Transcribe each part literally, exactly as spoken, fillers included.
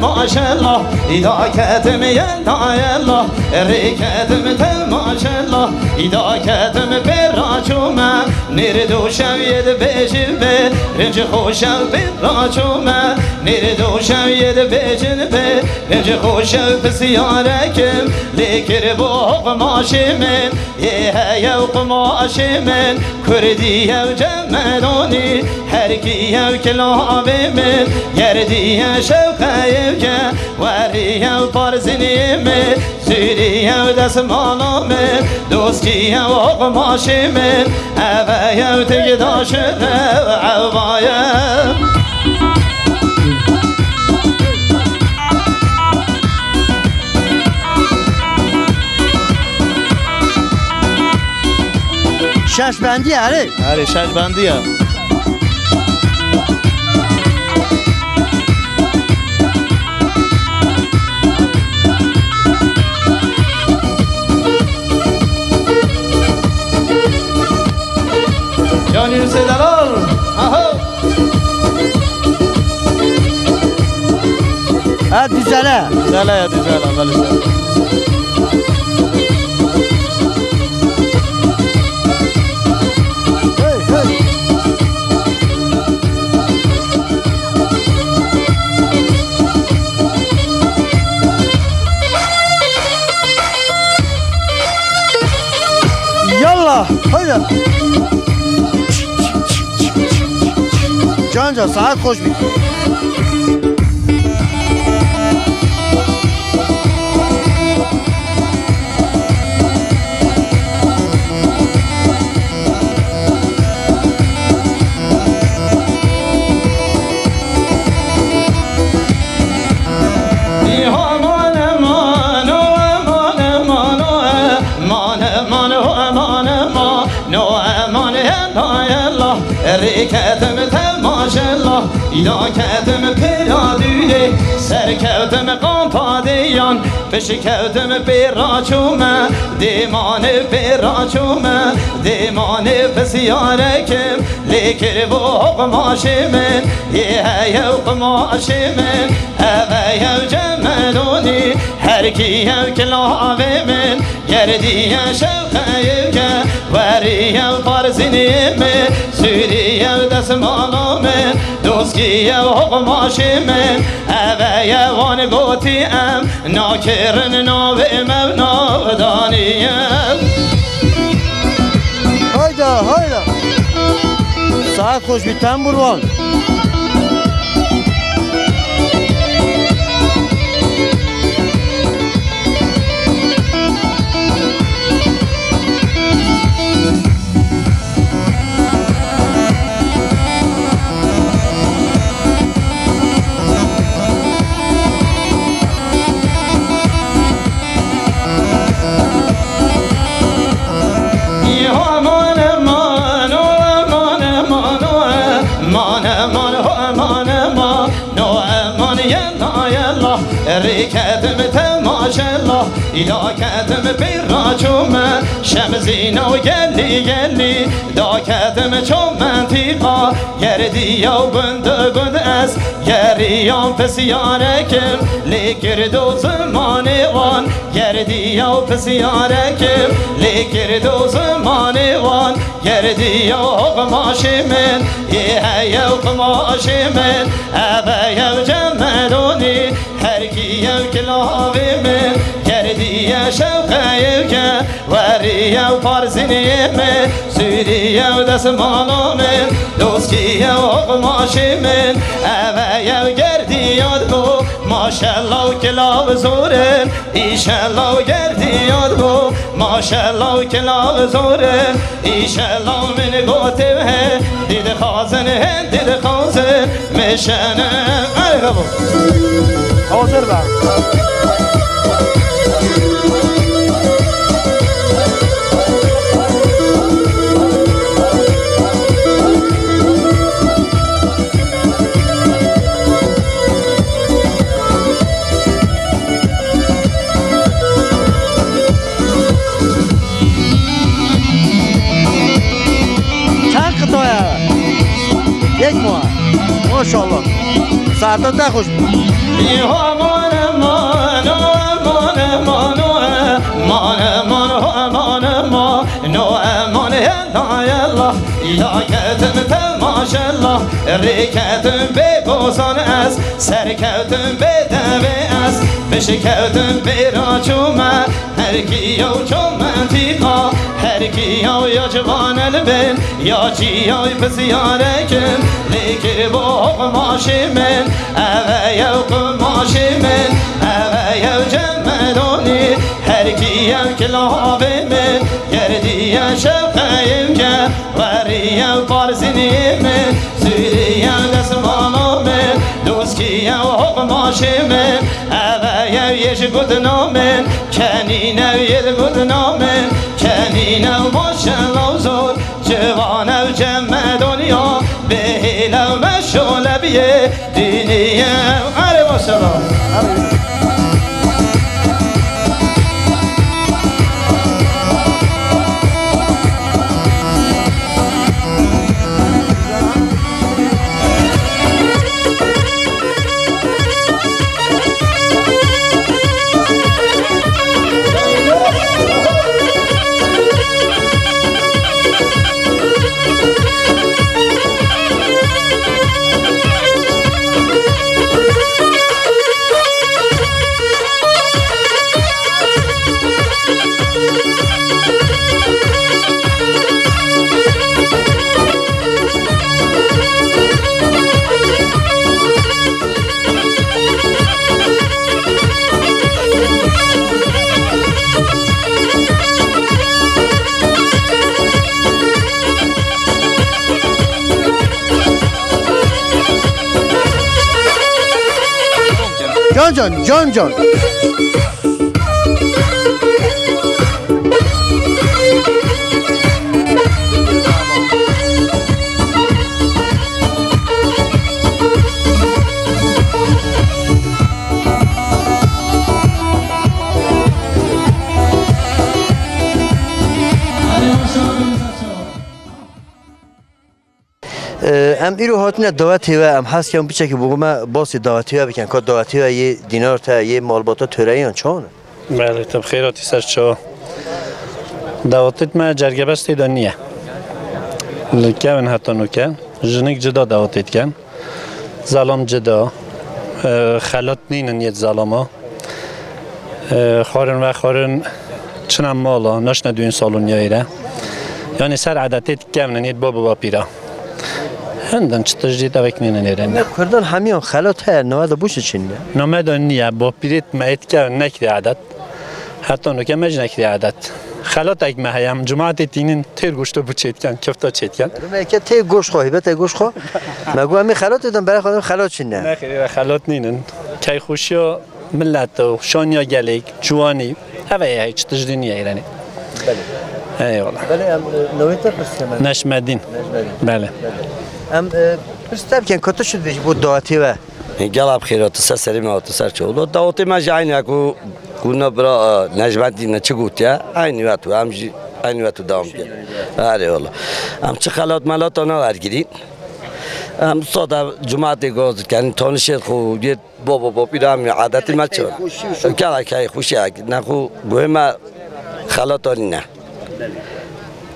Maşallah, îda ketim yela yela, rê ketim te maşallah, îda ketim pê raçûme, nêr dû şev yê dibêjin bê, rinc xweşev pê raçûme, nêr dû şev yê dibêjin bê, rinc xweşev pisyarekim, lê kir bo hoq maşê min. Yê heye û qumaşê min, kurdî ye û cemelonî, herkî ye û kilavê min, gerdî ye şewqeyê ke, werî ye û parziniyê min, zûrî ye û desmala min, doskî ye û qumaşê min, eve ye û tigda şire û ewa ye. Şeş bendî ye, erê. Erê, şeş bendî ye. Can Yunusê delal. Aho. Ha, duzele. Duzele ya, duzele, belê. Hey, hey. Yallah, haydi. Can can, saet xweş bî. Aman, aman, o aman, aman, o aman, aman, o aman, aman, o aman, yella, yella. Rêketim te maşella, îda ketim pêra dûrê, serkevtim kampa diyan, pişkevtim pê raçûme, dêmanê pê raçûme, dêmanê pisyarekim, lê kir bo qumaşê min, yê heye û qumaşê min, eve ye û cemelonî, herkî ye û kilavê min, gerdî ye şewqeyê ke, werî ye û parziniyê min, zûrî ye û desmala min, doskî ye û qumaşê min, eve ye wan gotî em, nakirin navê me û navdanî ye. Hayda, hayda. Saet xweş bî, tembûrwan. Aman, aman, o aman, aman, o aman, aman, o aman, aman, o aman, yella, yella, rêketim te maşella, îda ketim pê raçûme, şemzîna û gelî, gelî, da ketim ço mentîqa, gerdî ya û gund û gund ez, geriya û pisyarekim, lê gird û zimanê wan, gerdî ya û pisyarekim, lê gird û zimanê wan, gerdî ya û qumaşê min, yê heye û qumaşê min, eve ye û cemelonî, herkî ye û kilavê min, gerdî ye şewqeyê ke, werî ye û parziniyê min, zûrî ye û desmala min, doskî ye û qumaşê min, eve ye û gerdî yad bo, maşella û kilav zor in, îşella û gerdî yad bo, maşella û kilav zor in, îşella min gotê he, dî dixwazin he, dî dixwazin, meşene. Ay, hebo. Hazır be. Çend qita ye? Yek mi? Maşallah. Heta te xweş. Aman, aman, aman, aman, aman, aman, aman, aman, aman, aman, yella, yella, ya ketim te maşella, rêketim bê bozan ez, serkevtim bê devê ez, bişkevtim bê raçûme, her ki yew ço mentîqa, her ki yew ya ciwan el bin, ya çi yew bi ziyarekim, lê kir bo hoq maşê min, ev e yew qumaşê min, ev e yew cemedonî, her ki yew kilabê min, gerdiye şewqeyim ke, weriye parziniyê min, zûriye desmalo min, doskiye hoq maşê min, ev e yew yê ji gudno min, kenîne yê gudno min, kenîne maşella zor, ciwane û cemedoniya, bêhêle û meşole biyê, dînî ye. Erê maşallah. Can can, can can. Em îro hatine dawetê we, em hez kirin piçekî bo me basî dawetê we bikin. Ka dawetê we yê dînar te, yê malbata töreyan çawan e? Belê, te bi xêr hatî ser çawa. Dawetê me cergebestê de niye. Li kevin heta nûke, jinik cida dawetê dikin. Zalam cida. E, xelat nînin yê zalama. E, xwarin vexwarin çina mala, naşne duyun salon ya êre. Yani ser adetê dikevnin yê bab û bapîra. Hindin çi tijî tevek nînin êre. Ne Kurdan hemiyan xelat heye, nava de bûşi çin ya. Name de niye, bapîrê me êt kevin nekirî adet. Heta nuke me jî nekirî adet. Xelatek me heye, em cumatê tînin têr goşto bû çêtken, kifta çêtken. Me ke tê goş xwe, hîbete goş xwe. Me got, em ê xelatê din, bere xwe xelat çin ne. Nexêr, êre xelat nînin. Keyxweşiya millet û şaniya gelêk, ciwanî, ev e, hiç tijî niye êrenî. Belê. Eyvallah. Belê, em, e, navê te pirsî me. Neşmedîn. Neşmedîn. Belê. Belê. Em, e, pirs te bikin, ka tu çi dibêjî bo dawetê we? Gela bi xêr hati ser serê me, hati ser çawa. Dawetê me jî eynî ye ku, ku ne bira, e, Necmetîn ne çi gotiye, eynî wet û em jî eynî wet û dewam bikin. Erê wala. Em çi xelat melata nawergirîn. Em sade cumatê goz dikin, tanişê xwe, yê baba bapîra em adetê me çi. Gela keyxweşî ye, ne xwe guhê me xelata nîne.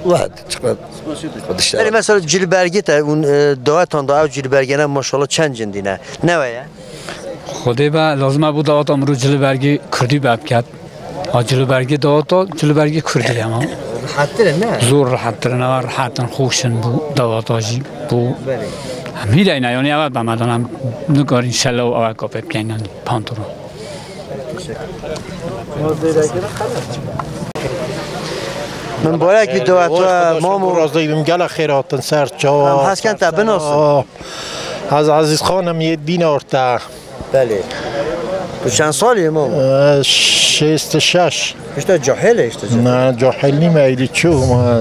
Wahid, çiqas. Erê, mesela cilbergê te hûn, e, dawetan da ew cilbergene maşallah çend cindî ne? Ne we ye? Xwedê be, lazim e bo daweta mirov cilbergê kurdî be biket. A cilbergê daweta, cilbergê kurdî ye ma. Rehettir e, ne? Zor rehettir in, ew rehet in, xweş in bo daweta jî, bo. Belê. Em hîreyne, yanî ew be me dan em nikarîn şelew ew kapê bikeyn, yanî pantolon. Min barek bî dua tu, mamo. Razî bim, gela xêr hatin ser çawa. Em hesken te binasin. Ez Ezîz Xan im, yê Dînar te. Belê. Tu çend salî yî, mamo? Ee, şêst û şeş. Hişta cahil e, hişta cahil. Ne, cahil nîme, êdî çû ma.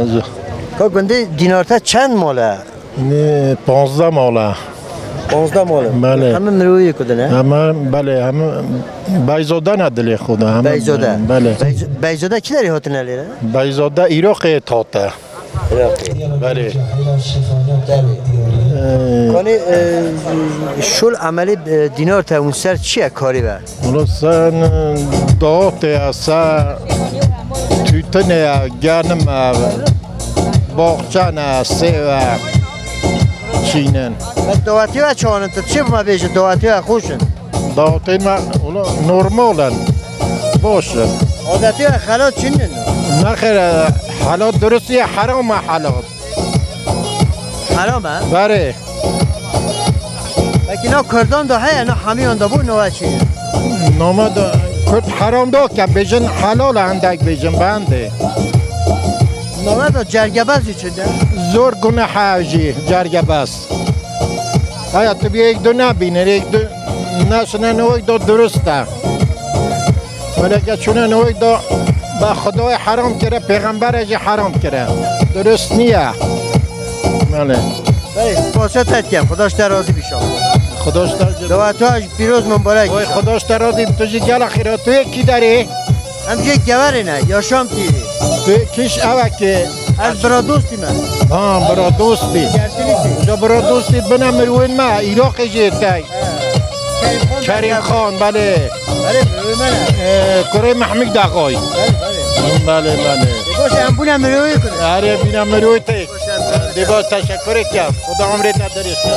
Ka gundê Dînar te çend mal e? Ne, panzdeh mal e. Panzdeh mal e? Belê. Hemî mirovî ku din e? Hemî, belê, hemî Beyzode ne dilê xwe de, hemî. Beyzode. Belê. Beyz-, Beyzode kî derê hatine lêre? Beyzode Îroqê hate. Belê. Ee, Kanî, e, şol emelî, e, dînar te hûn ser çi ye karî be? Wala sen, e, dawatê ye, se tûtinê ye, genim e, boxçan e, sêv e, çînin. Be dawetî ve çanin, tu çi bi me bêje, dawetî ve xweş in? Dawetên me, wala, normal in. Baş in. Adetî ve xelat çînin. Nexêr, e, xelat durust ye, heram e xelat. Heram e? Berê. Peki na Kurdan da heye, na hemiyan da bû, na çi? Name da Kurd heram da ke bêjin helal e, hendek bêjin bende. Name da cergebez jî çi de? Zor guneh e jî cergebez. Haya tu bir ek du nebînir, ek du neşine ne ek da durust e. Wele ke çûne newek da be Xwedayê heram kire, pêxemberê jî heram kire. Durust niye. Belê. Belê, spasiya te dikem. Xuda ji te razî bî inşallah. Xuda ji te jî. Dewa tu jî pîroz, mubarek. Oy, Xuda ji te razî bî, tu jî gela xêra. Tu yê kî derê? Em jê Geverê ne, Yaşam T V. Tu kîş ewekê. Ez bira dostî me. Ha, bira dostî. Gerçinî. Uca bira dostî bine mirwên me, Îraqê jê tey. Kerîm Xan, belê. Belê, belê, belê. Ee, kurê Mehmûd Axay. Belê, belê. Belê, belê. E, baş e, em bûne mirovê kure. Erê, bîne mirovê te. Baş e, em bûne. Dê baş, teşekkür eke. Xuda umrê te dirêj ke.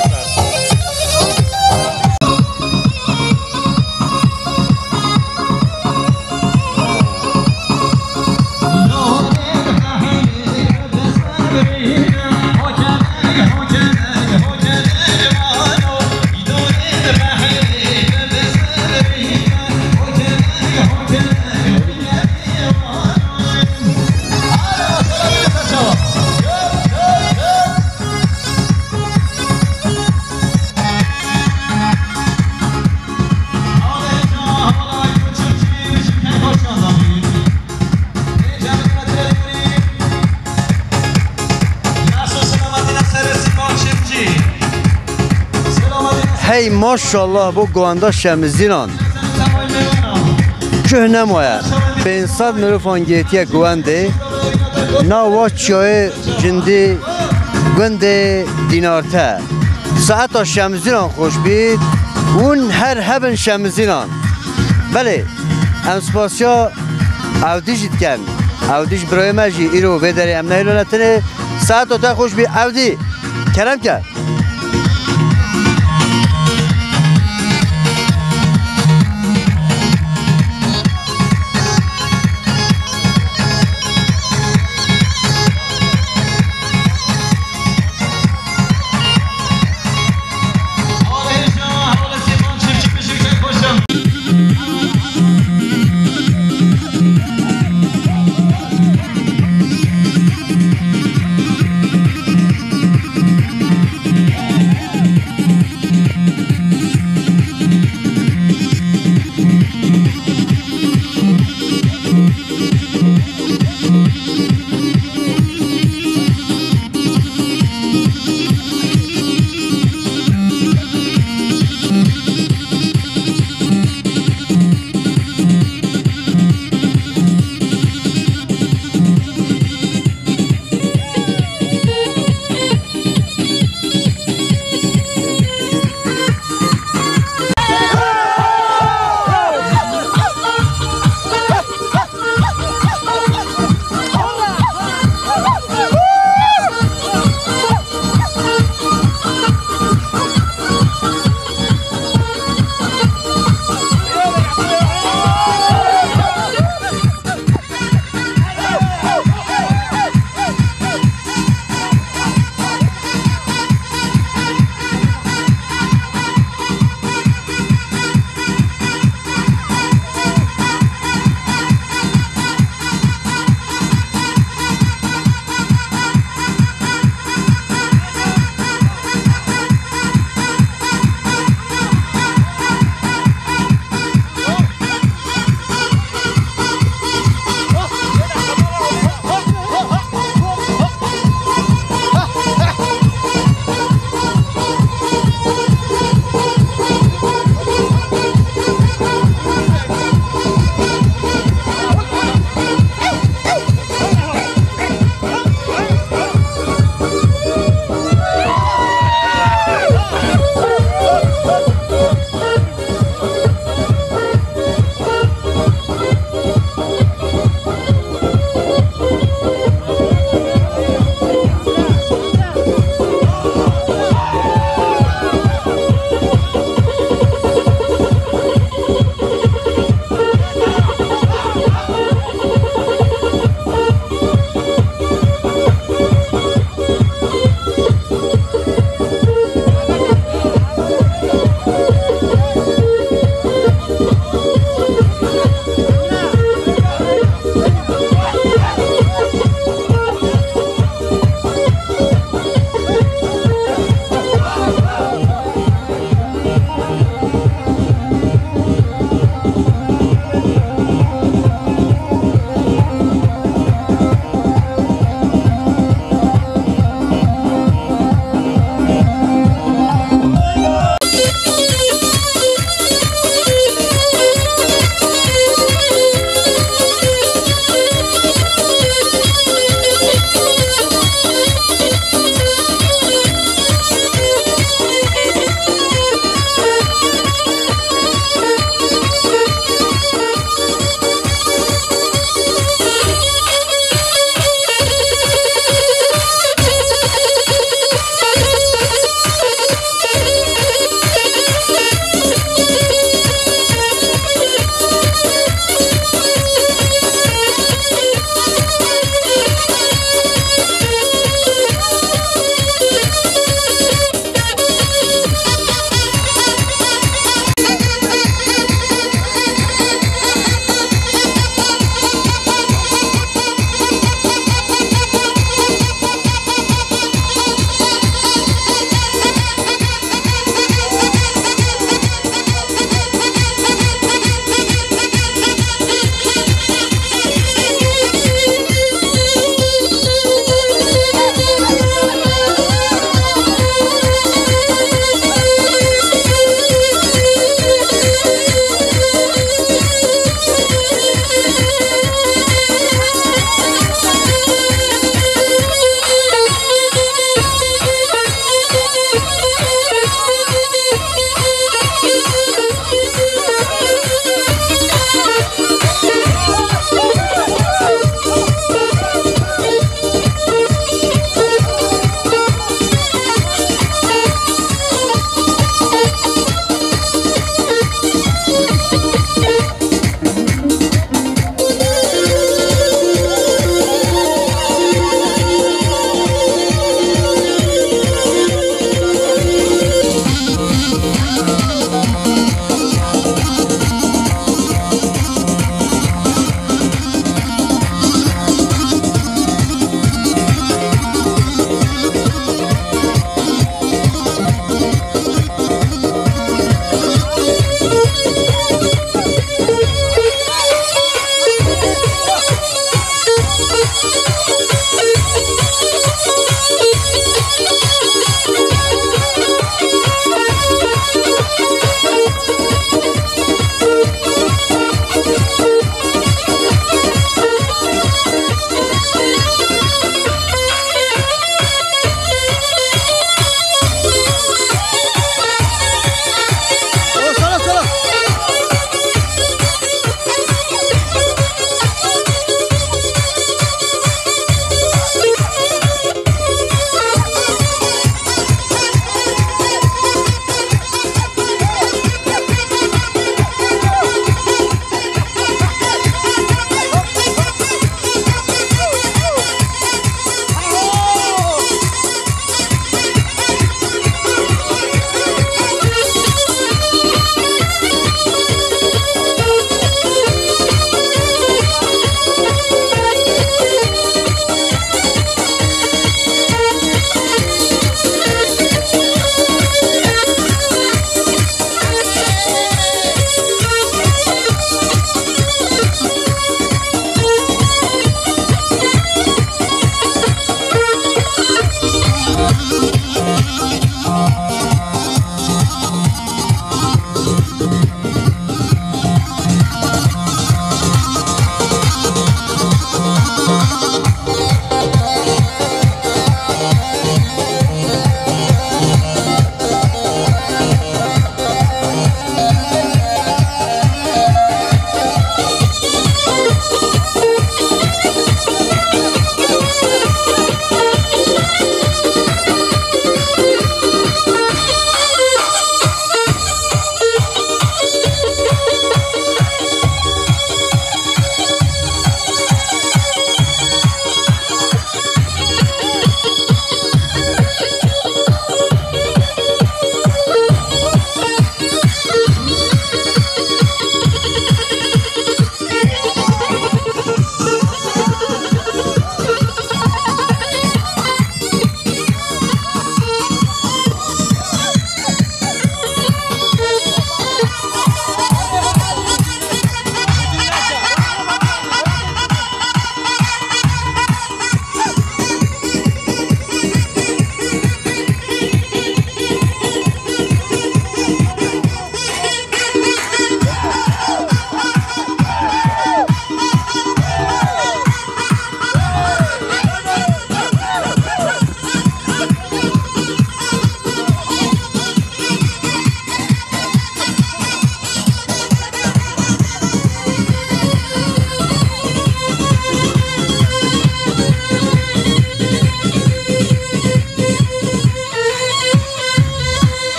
Hey maşallah bo govenda Şemizînan. Cih nemaye. Pênc sed mirovan gihêtiye govendê. Na wa çiyayê cindî gundê Dînarte. Saeta Şemizînan xweş bît. Hûn her hebin Şemizînan. Belê, em spasiya Ewdî jî dikin. Ewdî ji birayê me jî îro vê derê em nehêlone tinê. Saeta te xweş bî Ewdî. Kerem ke.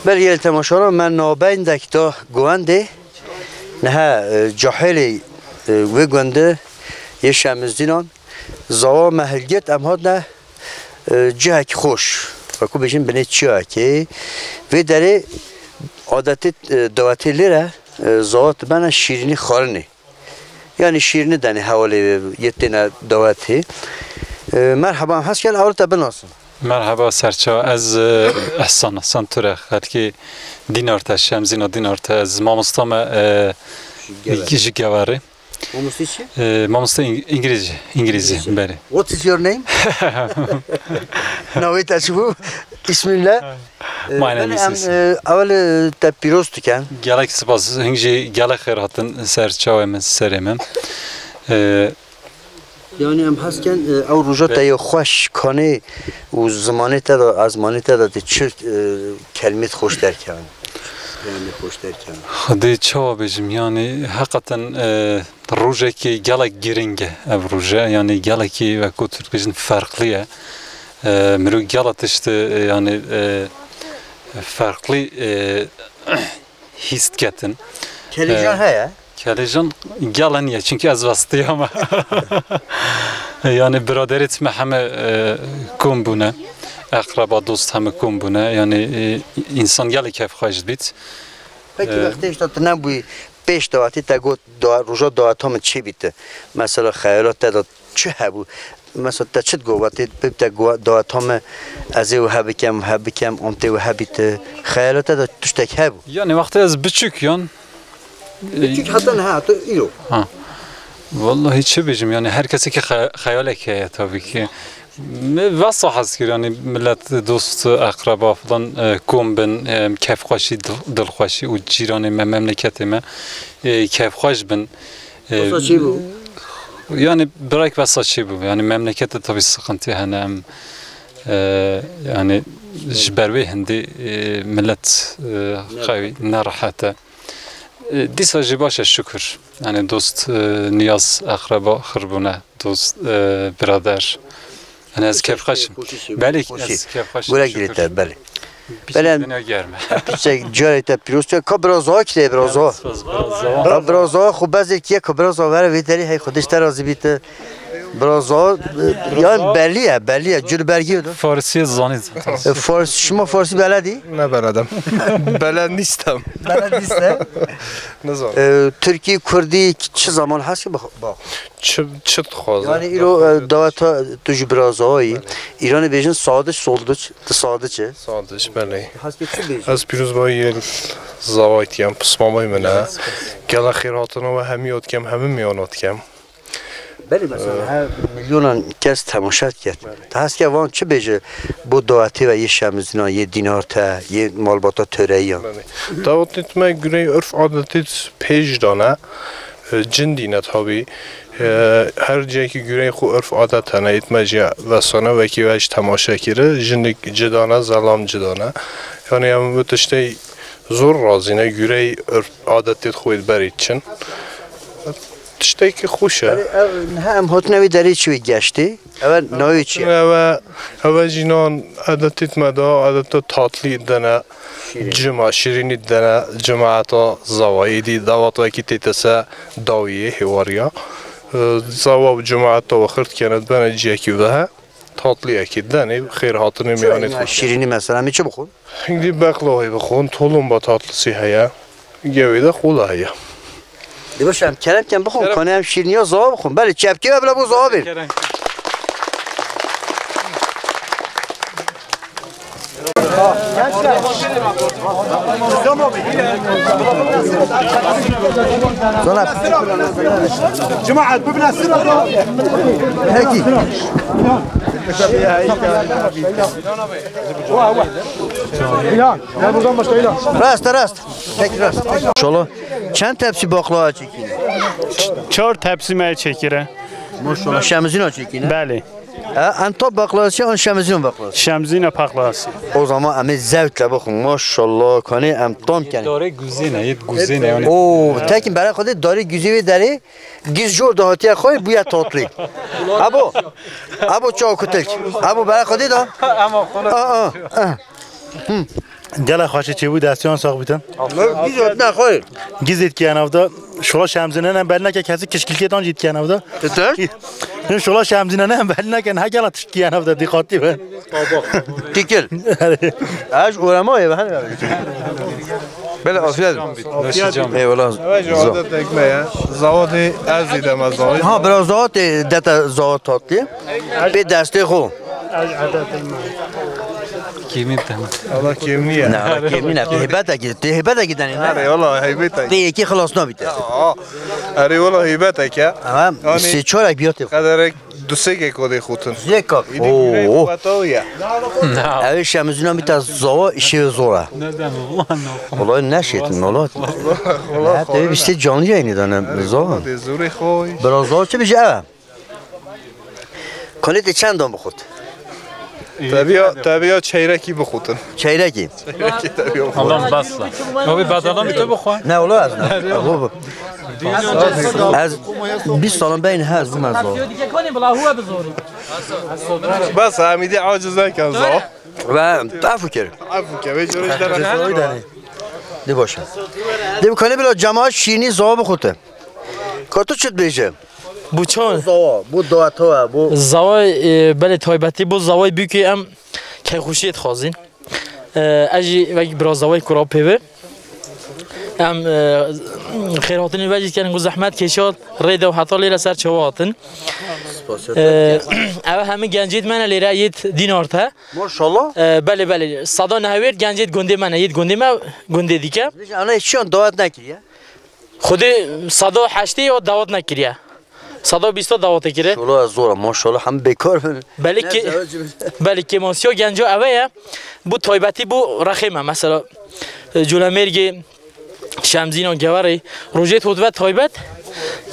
Belê gelî temaşevanan, me navbeyndek da guwendê. Niha, e, cahilê, e, wê guwendê yê Şemizînan. Zawa me hilgirt, em hatine, e, cihekî xweş. Wekû bêjin binê çiyayekê. Vê derê adetê, e, dawetê lêre, e, zawa dibene şîrînî xwarinê. Yanî şîrînî denê hevalê yê têne dawetê. E, merheba, em hez ken ewil te binasin. Merheba serçawa, ez, e, Ehsan, Ehsan Ture, xelkê Dînarte, Şemzîna Dînarte, ez mamosta me, e, Ji Geverê. Ji Geverê. Mamoste çi? E, mamosta Îng-, Îngilîzce, Îngilîzce, Îngilîzce. Belê. What is your name? Navê te çi bû? Îsmin ne? E, My name is em, Hüseyin. E, ewil, e, te pîroz dikin. Gelek spas. Hing jî gelek xêr hatin ser çavê min, serê min. E, Yanî em hez ken, e, ew roja te yê xweş kanê û zimanê te de, ezmanê te de tê çi, e, kelmêt xweş derkevin? Yanî xweş derkevin. Xwedê çawa bêjim, yanî heqeten, e, rojekî gelek girîng e ev roje. Yanî gelekî wekû tu dibêjin ferqlî ye. E, mirov gela tişt, e, yanî, e, ferqlî, e, hîs diketin. Kelêjan, e, heye? Kelêjan gela niye, çimkî ez vestiyame. Yanî biraderêt me heme, e, kom bûne. Eqreba, dost heme kom bûne. Yanî, e, însan gelek keyfxweş dibît. Pekî, e, wextê işte tu nebûyî, pêş dawetê te got, da-, roja daweta min çê bîte. Mesela xeyala te de çi hebû? Mesela te çi digot, wextê pê te got, daweta min ez ê wiha bikem, wiha bikem, an tê wiha bîte. Xeyala te de tiştek hebû? Yanî wextê ez biçûk yan, Biçûk heta niha, heta îro. Ha. Vallahi çi bêjim, yanî her kesekî xe-, xeyalek heye tabii ki. Me vesa hez kir, yanî millet, dost, eqreba filan, e, kom bin, e, keyfxweşî, dil-, dilxweşî û cîranê me, memleketê me, e, keyfxweş bin. E, Wesa çê bû? Yanî birayek wesa çê bû. Yanî memlekette tabii sıkıntı hene em, e, yanî ji ber wê hindî, e, millet, e, xewî nerehet e. E, dîsa jî baş e şukur. Yanî dost, e, niyaz, eqreba xir bûne, dost, e, birader. Yanî ez keyfxweş im. Belê ez keyfxweş im. Gure girête, belê. Belê. Dinya germ e. Piçek carê te pîroz. Ka biraza kî ye, biraza? Biraza. Biraza xwe bezê kî ye, ka biraza were vê derê, hey Xwedê ji te razî bîte. Biraza, e, yan belî ye, belî ye. Cur bergî do. Farsî zanî. E, Fars, şima Farsî beledî? Ne beledim. Beled nistem. Beled nîste? Nizanim. E, Tirkî, Kurdî, çi zaman hez ki bak. Çi, çi dixwaze? Yanî îro, e, daweta tu ji birazayî. Îranê bêjin sadiç, soldiç, tu sadiç e. Sadiç, belê. Hez ki çi bêjin? Ez pîrozbayî yê zavayî dikem, pismamay min e. Gela xêrhatina we hemî dikem, hemî miyana dikem. Belê, mesela, her milyonan kes temaşe diket. Belê. Te hez ke van çi bêje bo dawetê ve yê Şemizîna, yê Dînarte, yê malbata töreyiyan? Belê. Dawetê me gurey urf adetê pêj dane, e, cindîne tabii. E, her cihekî gurey xwe urf adet hene. Êt me jî vesane wekî ve ji temaşe kiri. Jinik cidane, zelam cidane. Yani em bi tiştê zor razîne, gurey urf adetê xwe berî çin. Tiştekî xweş e. Ev, niha em hatine wê derê çi wê geştê? Ev navê çi ye? Ev, ev jînan adetê me de, adeta tatlî dene, cima, şirînî dene, cimaeta zavayî dî, davat wekî tête se dawiyê, hêwariya. Zawa û cimaeta we xirt kene, bene ciyekî vehe. Tatliyekî denê, xêr hatinê miyanê xwe. Şirînî mesela, em ê çi bixwin? Hingdî beqlawayî bixwin, tolomba tatlisi heye, gewê de xola heye. Dê baş em kerem ken bixwin, kanê em şirîniya zawa bixwin. Belê, çepkê ve bila bo zawa bên. Kerem. Cemaat, bibne sıra. Peki. Ya, ya, buradan başla, ya. Rast, rast. Peki, rast. Maşallah. Çend tepsi baklava çekîne? Çar tepsi me çekire. Maşallah. Şemizîna çekîne. Belê. Ha, em top baklavası, an şemizîn baklavası? Şemizîna baklavası. O zaman em ê zevkle bixwin. Maşallah, kanê em tam kenê. Darê guzêne, yê guzêne yani. Oo, tekin bere xwedê darê guzê wê derê, giz jor da hatiye xwe, bûye tatlî. Abo, abo çaw kutilk. Abo bere xwedê da. Ama xwedê. Aa, aa. Hı. Gele xweşî çêbû, destiyan sax bitin. Giz ot ne xwe. Giz êt kiyen evda. Şola şemzîne ne bel neke kesî kişkilkê tan jî kiyen evda. Çitur? Şola şemzîne ne bel neke ne gela tişt kiyen evda, diqatî be. Tikil. Ez urema ye ben. Bele afiyet. Eyvallah. Adet ekme ya. Zawadê ez dideme zawadê. Ha, biraz zawadê dete zawad tatlı. Pê destê xo. Kêmî bi te. Allah kêmî ye. Ne, Allah kêmî ne. Tê hêbetekî, tê hêbetekî denê ne. Erê, wala heybetek. Tê yekî xilas nabîte. Aa, erê, wala heybetek ya. Ama sê çarek biya tê. Qederek du sê ke kodê xutin. Zeka. Oo. Ev şemizîna bîta zawa işê zor e. Neden? Wala neşêtin, wala. Wala, wala. Tê bîstê canlı yayını dane zawa. Zorê xo. Biraz zawa çi bije ev? Konê te çend an bixwit? Tebiya, tebiya çeyrekî bixwitin. Çeyrekî? Çeyrekî tebiya bixwitin. Allah'ım basla. Abi badana mı tabi xwa? Ne ola ez ne. Bu, bu. Ez bîst salan beyin he ez bûm ez o. Bas Hamîdî aciz nekin zawa. Ve efu kir. Efu kir. Ve cürüş de. Cezayı dene. De boşa. De bu konê bila cemaat şîrînî zawa bixwite. Ka tu çi dibêje? Bu çawa? Zawa, bu dua to e, bu. Zawa, e, belê taybetî bu zawayê bûkê em keyxweşiyê dixwazîn. E, ez jî wek bira zawayê kura pê ve. Em, e, xêrhatinê ve jî dikerin ku zehmet kêşat rê de û heta lêre ser çawa hatin. E, ev hemî gencêt me ne lêre yêt dînar te. Maşallah. E, belê, belê. Sada nehewêr gencêt gundê me ne, yêt gundê me gundê dike. Ana çiyan dawet nekiriye? Xwedê sada heştê ya dawet nekiriye. Sada bîsta dawetê kire. Şola zor e, maşallah, hem bêkar bin. Belê ki, belê kêmasiya genca eve ye. Bu taybetî bu rexê me. Mesela, e, Colemêrgê, Şemzîna Geverê, rojê hot ve taybet,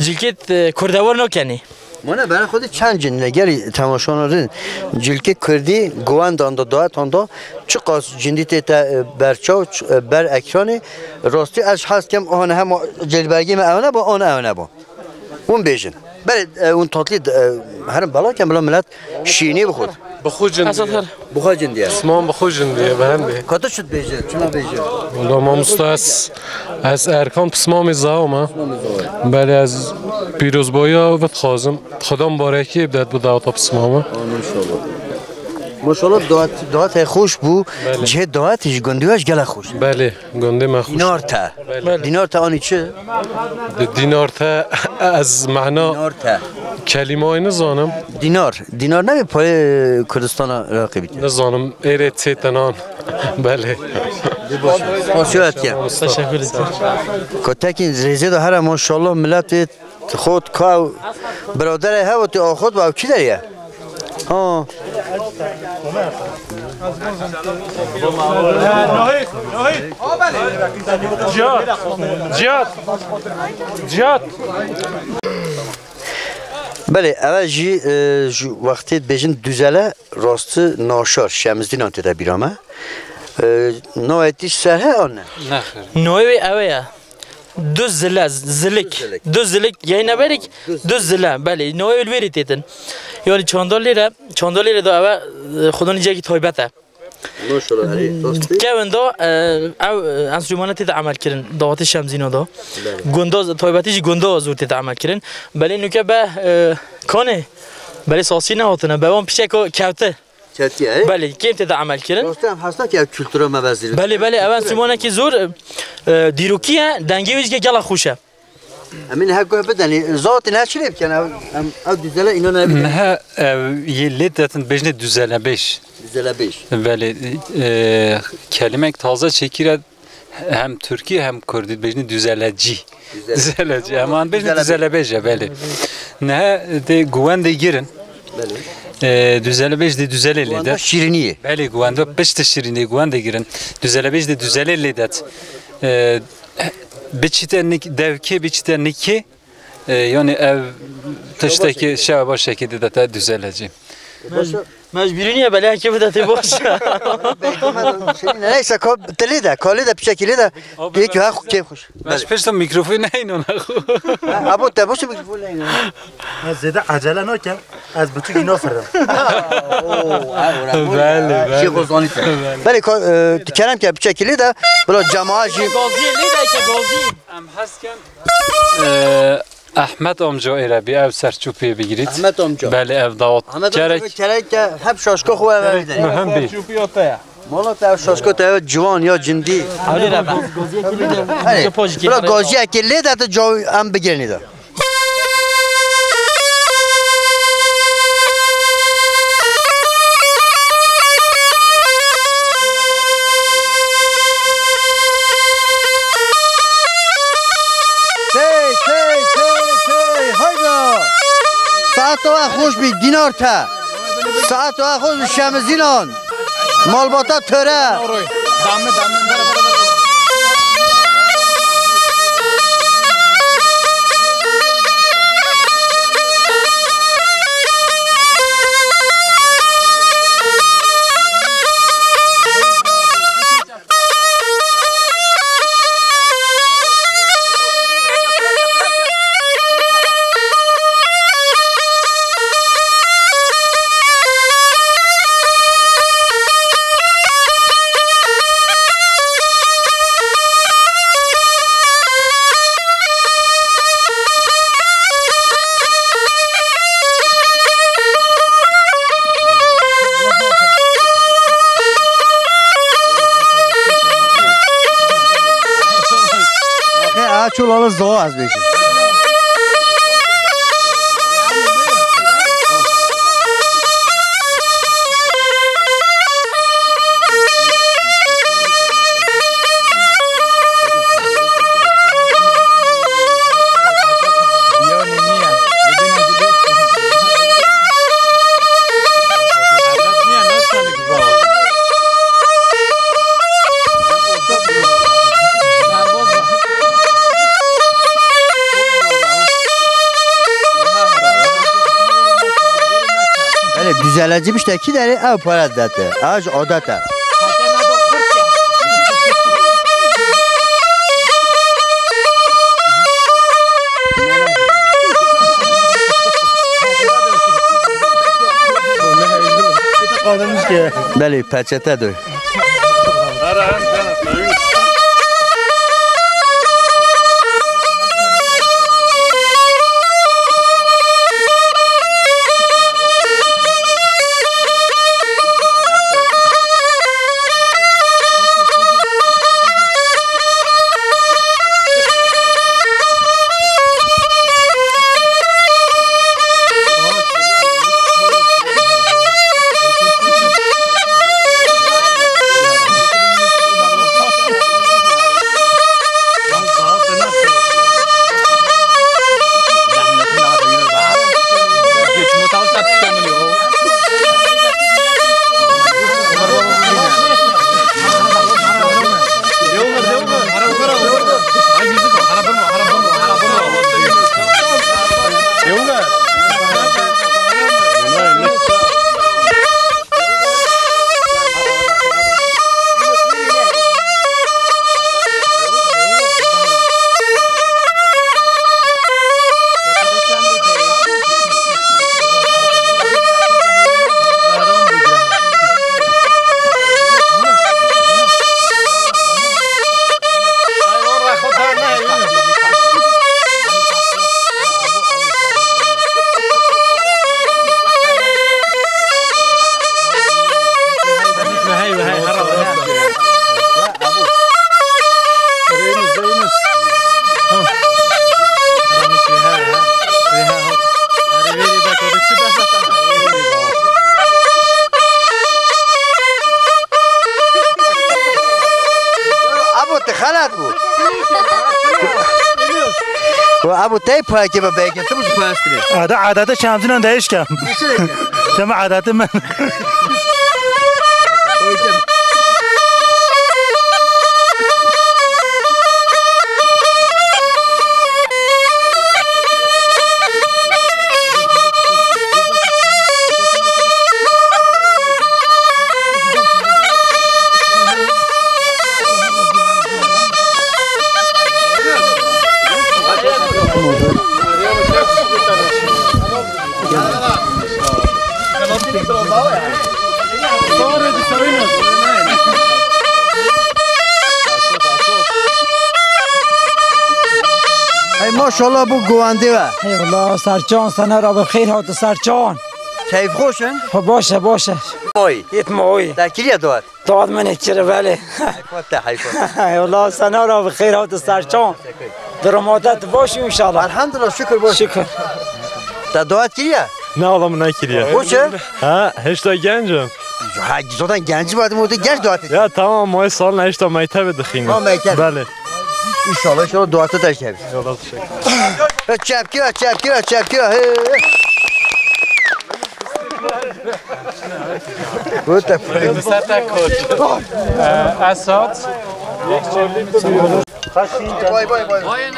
cilkêt, e, kurdewar nakenî. Mane bere xwedê çend cin legerî temaşana rin. Cilkê kurdî, guwendan da, daetan da, çiqas cindî tê te, e, berçaw, ç-, e, ber ekranê. Rastî ez hez kem, ana hema cilbergê me ew ne bo, ana ew ne bo. Hûn bêjin. Belê, e, hûn tatlî, e, herin bela kem bila milet şîrînî bixwit. Bi xwe cindî ye. Esas her. Bi xwe cindî ye. Pismam bi xwe cindî ye, bi hem bê. Ka tu çi dibêje, çi nabêje? Wala mamosta ez, ez Erkan pismamê zawa me. Pismamê zawa. Belê ez pîrozbahiya vê dixwazim. Xweda mibarekî bidet bi daweta pismamê. Amin inşallah. Maşallah dawet, dawet xweş bû. Belê. Cihê dawetê ji gundî we ji gelek xweş. Belê. Gundê me xweş. Dînar te. Belê. Dînar te anî çi? Di dînar te ez mehna Dînar te. Kelîmayê nizanim. Dînar. Dînar ne parê Kurdistana Iraqê bîte? Nizanim. Êrê tê tenan. Belê. Spas ya etke. Teşekkür ederim. Kotekî rêzê de here maşallah milletê xot ka ew biraderê hev û tê axot ve ew çi derê ye? Ha. Cihat. Cihat. Cihat. Belê, eve jî, e, ji wextê dibêjin duzele rastî naşar, şemzdînan tê de bîra me. E, navê tî ser he an ne? Nexêr. Navê wê ew e. Duz zile, zilik. Duz zilik. Duz zilik, yayına verik, duz zile. Belê, navê wê li wê rê têtin. Yani çandalê re, çandalê re de eve, e, xwedonî cihekî taybet e. Maşallah, erê, rastî. Kevin da, e, ev, e, enstrûmana tê de emel kirin, dawetê şemzîna da. Belê. Gunda, taybetî jî gunda zor tê de emel kirin. Belê nûke be, e, kanê, belê sasî nehatine, be wan piçeko kewte. Ketiye, he? Belê, kêm tê de emel kirin. Rastî em hesna ki ev kultura me vezîrin. Belê, belê, ev enstrûmanekî zor, e, e, dîrokî ye, dengê wê jî gela xweş e. Em ê niha guh bidenê, zatê niha çi lê bikin? Ev, em, ev duzele înan ne bikin? Niha ev yê lê detin bêjinê duzelebêj. Duzelebêj. Belê, e, kelimek taze çêkîre hem tirkî hem kurdî dibêjinê duzelecî. Duzele. Duzelecî. Hem an bêjinê duzelebêj e, belê. Niha dê guwendê girin. Belê. E, duzelebêj dê duzelê lê de. Guwenda şîrinî ye. Belê, guwenda piştî şîrinê guwendê girin. Duzelebêj dê duzelê lê det. E, Biçîte nik-, devkê biçîte nikê, e, yani ev tiştekî şewa başekî didete duzelecî. Mec-, mecbûrî niye, belê yekê bide tê baş. Neyse, ka-, te lê de, ka lê de, piçekî lê de. Abi, yekî ha xu-, kêf xweş. Belê. Pişta mîkrofon neynon xu. Ha, abo te boş mîkrofon neynon. Ez zêde acele nakem. Ez biçûkî nafirim. Ha, o, ha, ora, ora. Belê, belê. Şêxo zanî te. Belê. Belê, ka-, e, tu kerem ke piçekî lê de, bila cemaat jî. Gazî lê de ke gazî. Em hez ken. Ee, Ahmet amca êre bî, ev serçûpê bigirît. Ahmet amca. Belê, ev dawet. Ahmet amca gerek, gerek ke hep şaşka xwe eve bide. Muhim bî. Serçûpê ya te ya. Mala te ev şaşka te ev ciwan ya cindî. Hadi be. Hadi. Bira gaziyekê lê de tu ca-, em bigirnî de. Tey, tey, tey, tey, hayda! Saeta we xweş bî, dînar te. Saeta we xweş bî, şemizînan. Malbata töre. Axê, a çû lala zawa ez bêjim. Belê, düzeleci biştekî derê ew para dete. Ew ji adet e. Belê, peçete doy. Abo, tu xelat bû. Ku abo, tey payekê be beyke, tu bû parastirê. Ada, adete şamzînan değişken. Tema adete min. Hey, maşallah, bu govendê we. Eyvallah, Serçan, sana rabê xêr hati Serçan. Keyf xweş in? Xwe baş e, baş e. Oy. Yetme oy. Te kiriye dawet? Dawet min ê kiri, belê. Heyfat te, heyfat. Eyvallah, sana rabê xêr hati Serçan. Durumata tu baş inşallah. Elhamdülillah, şükür baş. Şükür. Te dawet kiriye? Ne oğlum, ne kiriye? Boş e? Ha, hiç de gencim. Ha, zaten genci vardı, o da genç dua etti. Ya tamam, o salon işte mektebe dixîne. Ha, mektebe. Belê. İnşallah, inşallah dua etti de işte. Çepki ver, çepki ver, çepki ver. He. Bu da Sete koç. Ee, Esat. Vay, vay, vay.